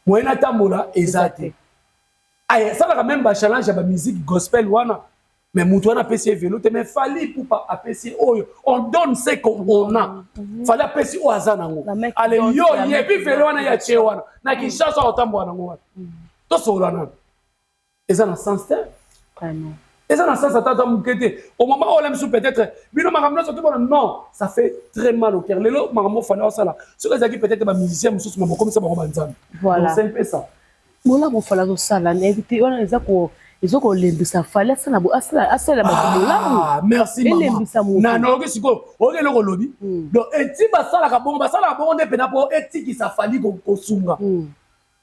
Moyen atambola eza te. Asalaka même bachallenge ya bamusique gospel wana, mais moto wana apesi ye velo te. Mais Fally Ipupa apesi ye oyo. On donne ce qu'on a. Fally apesi oyo aza nango. Ale yo ye puis velo wana ya tie wana na Kinshasa, otambola nango wana. Tosolola nano, eza na sens te, eza na sens ata moke te. Au moment oyo misu peut-être bino makambo nyonso tobona, non, ça fait très mal au cœur. Lelo makambo Fally osala, soki ezalaki peut-être bamusicien mosusu, ma bokomisa bango banzambe. Voilà. C'est un peu ça. Bolamu Fally azosala, nayebi te wana eza eza kolembisa. Fally asala asalela bato bolamu. Merci. Elembisa moto. Na nayoki sikoyo, oyoki eloko olobi. Donc eti basalaka bongo, basalaka bongo nde mpena mpo etikisa Fally kosunga.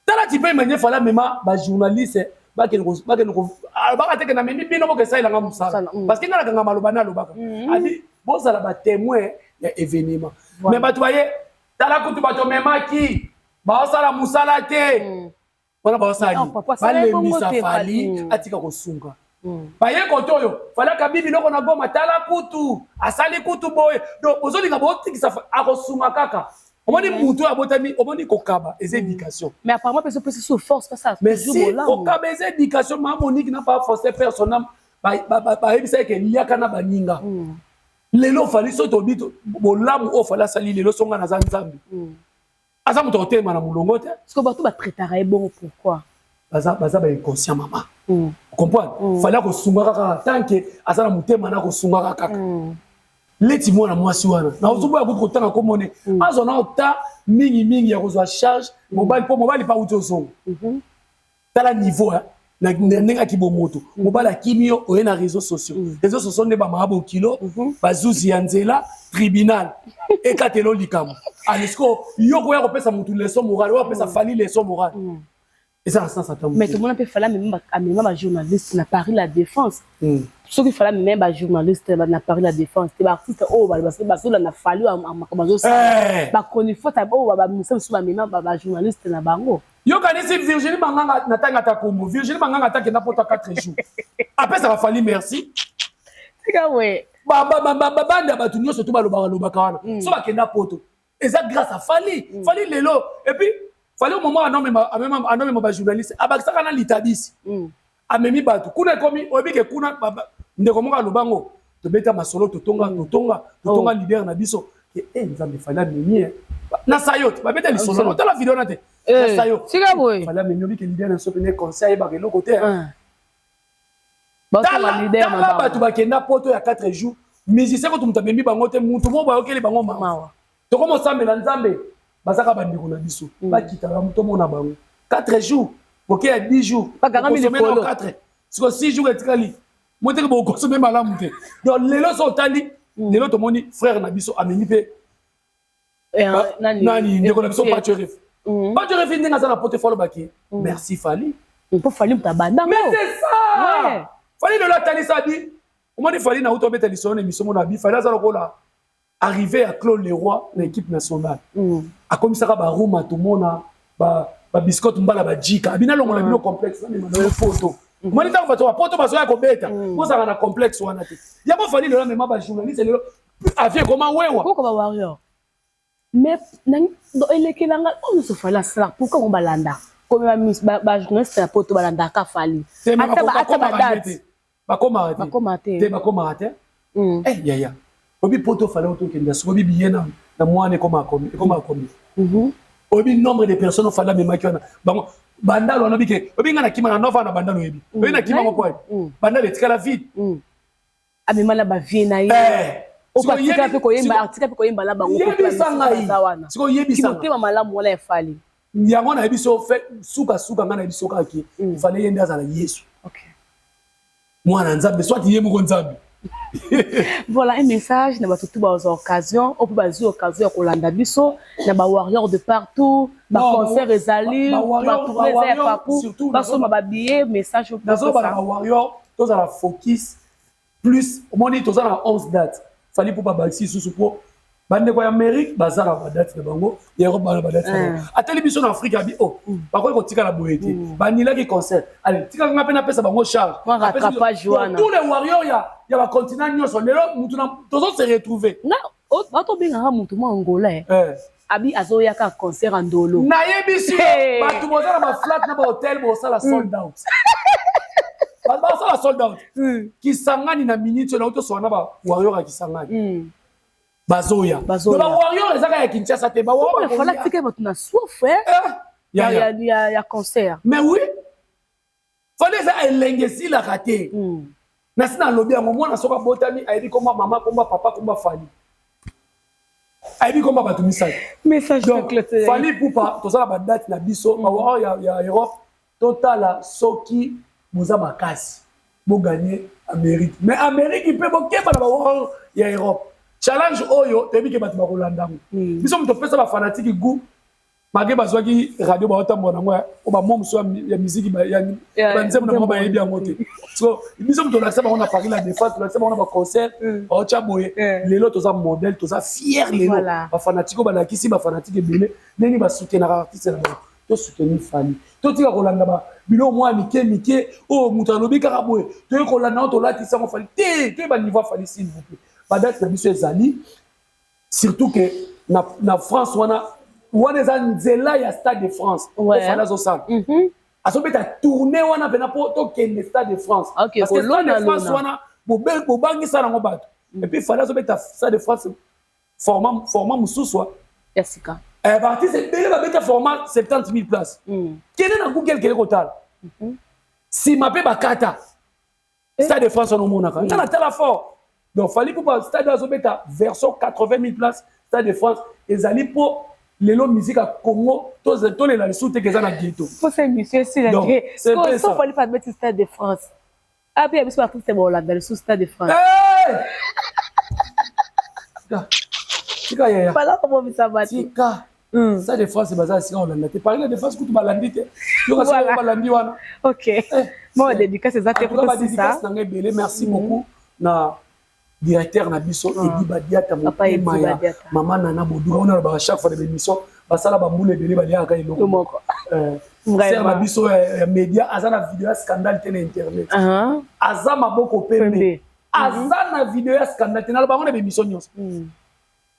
Tala, ti mpe manye Fally amema bajournaliste, bakende, alobaka teke namemi bino, boke esalelanga mosala, parce que nga nakanga maloba ne alobaka adi bozala batémoin ya événement. Mais bato baye, tala kutu bato omemaki baosala mosala te wana, baosala balembisa Fally atika kosunga. Baye kote oyo Fally akabi biloko na Goma, tala kutu asali kutu boye. Donc ozolinga botikisa, akosunga kaka. Omoni mutu oyo abotami, omoni kokaba eza éducation. Mais apparemment mpe ezopesa so force. Mais si kokaba eza éducation, ma Monique n'a pas forcé personne. Bayebisa eke liaka na baninga. Lelo Fally, so tobi bolamu oyo Fally asali lelo, so nga naza Nzambe, aza moto akotelema na molongo te. Parce que bato batraitaka ye bongo, pourquoi? Baza bainconscient, mama. Comprendre, Fally akosungaka kaka tant que aza na motema na akosungaka kaka. Leti mwana mwasi wana naozoboya kutu kotanga komone, azwa na ota mingimingi ya kozwa charge mobali, mpo mobali mpa uti ozonga. Tala niveau na ndenge akibomoto, mobali akimi yo, oye na réseaux sociaux. Réseaux sociaux nde bamaka bokilo, bazuzi ya nzela, tribunal ekatela likambo. Ale siko yo koya kopesa motu leçon morale, oyo apesa Fally leçon morale, eza na sens ata. Mais tomona mpe Fally amema bajournaliste na Paris La Défense. Soki Fally amema bajournaliste na Paris La Défense te, baartiste oyo bazolanda Fally, makambo bazosala, bachroniqueurs oyo bamisa mosusu bamema bajournaliste na bango. Yokanisi Virginie Manganga na ntango ata kombo Virginie Manganga atakenda poto 4 jours, apesaka Fally merci. Tika we. Babande ya bato nyonso to balobaka lobaka wana, so bakenda poto eza grâce à Fally. Fally lelo, et puis Fally au moment anomema bajournaliste, abakisaka na litabisi, amemi bato kuna, ekomi oyebi ke kuna ndeko moko alobango, tobeta masolo, totonga, totonga, totonga leader na biso ke e Nzambe, Fally amemi na sayo te, babeta lisolo, otala video na te na sayo. Tika boye. Fally amemi, oyebi ke leader na biso pene conseil ayebaka eloko te. Tala bato bakenda poto ya 4 jours, musicien kutu moto amemi bango te, mutu moko bayokeli bango mawa. Tokomosambela Nzambe, bazaka bandeko na biso, bakitaka tomona bango 4 jours, boke ya 10 jours, 4, siko 6 jours etikali moteke, bokonsome malamu te. Donc lelo so otali lelo, tomoni frère na biso amemi mpe nani, ndeko na biso Pacho Ref. Pacho Ref ndenge aza na poto, efo alobaki merci Fally. Mpo Fally moto abandango. Mais c'est ça, Fally lelo atalisa abi, omoni Fally na uta obeta lisolo na émission mona abi, Fally aza lokola arrivé ya Claude Leroy na équipe nationale, akomisaka baruma, tomona babiscotte mbala bajika abi nalongola bino complexe, namema photo. Omoni ntango bato bapoto bazoya kobeta, bozalaka na complexe wana te. Yango Fally lelo amema bajournaliste, lelo avie koma wewa. Koko bawarrior, mais elekelanga oyo nyonso Fally asala, pourquoi ngo balanda komema bajournaliste na poto? Balandaka Fally ata badate. Bakomaka te. Bakoma te. Te, bakomaka te. Yaya, oyebi poto Fally otokenda, soki oyebi billet na mwana ekomaka combien? Oyebi nombre de personnes oFally amemaki wana? Bango Bandalo wana, oyebi ke oyebi nga na kima na nova na Bandalo, oyebi, oyebi na kima moko, Bandalo etikala vide. Amema na bavie na ye, atika mpe koyemba, atika mpe koyemba na bango. Yebisa ngai sikoyo, yebisa. Motema malamu wana eFally. Yango nayebi so sukasuka, ngai nayebi so kaka ke Fally ye nde azala Yesu, mwana Nzambe, soit ye moko Nzambe. Voilà un message na bato tu bazwa occasion, oyo mpe bazwi occasion ya kolanda biso, na bawarrior de partout, baconcert ezali, batourne eza ya papu, basomba babillet. Message? Nazoba na bawarrior, tozala focus plus. Omoni, toza na 11 date, Fally mpo babakisi lisusu, mpo bandeko ya Amérique baza na badate na bango, ya Europe bana badate na bango, ateli biso na Afrique abi o bakoki kotikala boye te, banilaki concert, ale tikaka nga mpe napesa bango charge. Tous les warriors ya bacontinent nyonso, lelo mutu tozo se retrouver. Batobengaka motu mwa Angola. Abi azoyaka concert ya ndolo. Nayebisi bato boza na baflat na bahotel, bosala sold out, basala sold out. Kisangani na minute oyo nauti osola na bawarrior ya Kisangani, bazoya. Bawarrior ezaka ya Kinshasa te. Fally atika bato na soif ya concert. Mais oui, Fally eza elenge esilaka te. Nasi nalobi yango, mwana soki abotami ayebi komba mama, komba papa, komba Fally, ayebi komba bato misato. Donc Fally Ipupa, tozala badate na biso, bawarrior ya Europe, totala soki boza makasi, bogagner Amérique. Mais Amérique mpe bokeba na bawarrior ya Europe. Challenge oyo toyebi ke bato bakolanda yango. Biso moto topesa bafanatiques goût, malgré bazwaki radio, baotambola nango o bamo mosusu ya miziki, banzembo na bango bayebi yango te. So biso moto tolakisa bango na Paris La Défense, tolakisa bango na baconcert, baotya boye. Lelo toza modèle, toza fier. Lelo bafanatiques oyo balakisi bafanatiques ebele ndenge basoutenaka artiste na bango. Tosoutenir Fally, totika kolanda biloko mwa mike mike oyo moto alobi kaka boye. Toyei kolanda ngo, tolatisa yango Fally te. Toyeba niveau ya Fally, s'il vous plaît. Badate na biso ezali surtout que na France wana, wana eza nzela ya Stade de France. Fally azosala, azobeta tournée wana mpena mpo tokende Stade de France, parce que Stade de France wana bobangisa nango bato. Et puis Fally azobeta Stade de France format mosusu. Ya sika. Baartiste ebele babeta format 70 000 places. Kende na Google, kende kotala nsima mpe bakata Stade de France wana omonaka nga natala fort. Donc Fally mpo stade azobeta version 80 000 places, Stade de France ezali mpo lelo musique ya Congo tolela lisusu teke eza na ghetto. Posa émission esila te. So Fally abeti Stade de France, ape ya biso baartiste baolanda lisusu Stade de France. Tika yaya. Bala kobomisa bato. Tika. Stade de France baza esika kolanda te. Paris La Défense kutu balandi te, yoka sika balandi wana. Ok, mo dédicace eza te? Badédicace nanga ebele. Merci beaucoup na directeur na biso Edi Badiata, motema ya mama Nana Boduka wana. Alobaka chaque fois na bémission, basala bambula ebele, baliaka eloko moko. Sœur na biso ya média aza na video ya scandale te na internet, aza maboko pembe, aza na video ya scandale te. Naloba yango na bémission nyonso.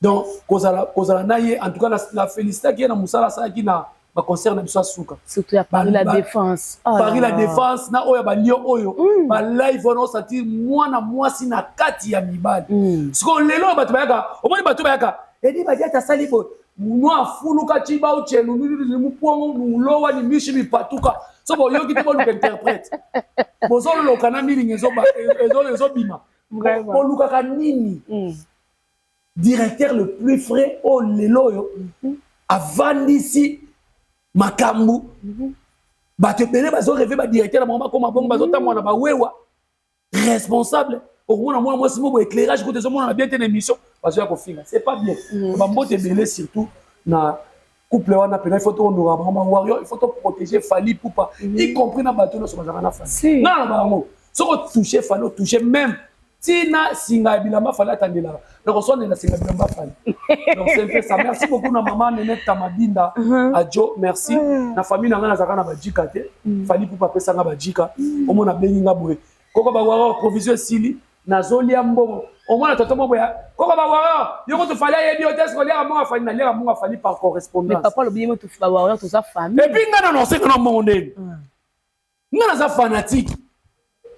Donc kozala na ye, en tout cas na félicitaki ye na mosala asalaki na baconcert na biso ya suka. Surtout ya Paris La Défense. Oh, Paris La Défense na oyo ya balion oyo, balive wana osati mwana mwasi na kati ya mibali. Sikoyo lelo oyo bato bayaka, omoni bato bayaka, Edi Badiata asali boye, mwa afuluka ciba ocelu mupongo mulowa ni mishi mipatuka. So boyoki te, boluka interprète, bozoloka na milingi ezobima, bolukaka nini? Directeur le plus frais oyo lelo oyo avandisi makambo, bato ebele bazorêver badirecteur na bango bakoma bongo, bazotambola na bawewa responsable. Okomona mwana mwasi mo bo éclairage kote ezomona bien te na émission, bazoya kofinga, c'est pas bien. Bambote ebele, surtout na couple wana mpena il faut tohonora bango. Bawarrior, il faut toprotéger Fally Ipupa, y compris na bato nyonso bazalaka na Fally. Nga na bango, soki otouche Fally, otouche même ntina singa ya bilamba Fally atandelaka, nakoswanela singa ya bilamba Fally. Donc c'est un peu ça. Merci beaucoup na mama Nene Tamadinda Ajo, merci na famille na ngai. Nazalaka na bajika te, Fally Ipupa apesanga bajika. Omona abengi nga boye, koko bawarrior, provision esili, nazolia mbongo. Omona toto mo boya, koko bawarrior, yo kutu Fally ayebi yo te, soki oliaka mbongo afali. Naliaka mbongo afali par correspondance. Papa alobi ye moto, bawarrior toza famille. Et puis nga nano osenga na mbongo ndeni? Nga naza fanatique,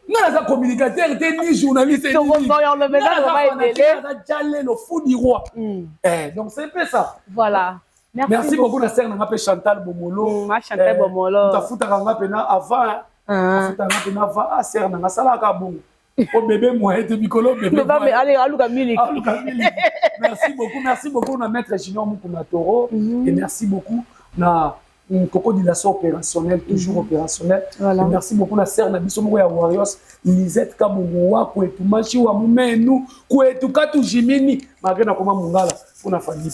nga naza communicateur te ni journaliste. Naza jalelo, fou du roi. Donc c'est un peu ça. Voilà. Merci, merci beaucoup na sœur nanga mpe Chantal Bomolo. Chantal Bomolo. Tafutaka nga mpena avant, afutaka nga mpena avant. Ah, sœur nanga asalaka bongo o bébé moyen te, mikolo bébé. Allez, aluka miliki. Aluka miliki. Merci beaucoup, merci beaucoup na maître Junior Mukuna Toro et merci beaucoup na Coco Dilation opérationnel, toujours opérationnel. Et merci beaucoup na sœur na biso moko ya Warriors, Lisette Kabongo wa kwetu mashi wa mumenu kwetu katu jimini, malgré na koma mungala pour famille.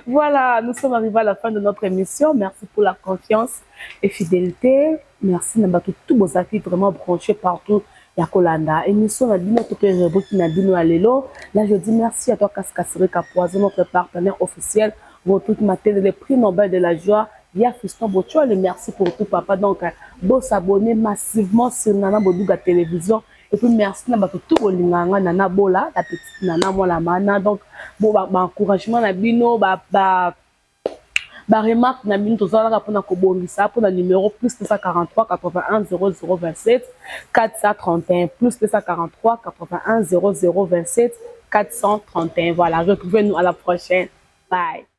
Voilà, nous sommes arrivés à la fin de notre émission. Merci pour la confiance et fidélité. Merci na bato tout bozalaki vraiment branché partout ya kolanda émission na bino to mpe rubrique na bino ya lelo. Là, je dis merci à toi Kaskasirika Poison, notre partenaire officiel, Retour Matin, le prix Nobel de la joie ya Fiston Bochole. Merci pour tout, papa. Donc bo s'abonner massivement sur Nana Boduga Télévision. Et puis merci na bato tout bolingaka nga, Nana Bola, la petite Nana, mwana mana. Donc bo baencouragement na bino, baremarque na bino, tozalaka mpona kobongisa. Mpona numéro +243 81 00 27 431, +243 81 00 27 431. Voilà, retrouvez-nous à la prochaine. Bye.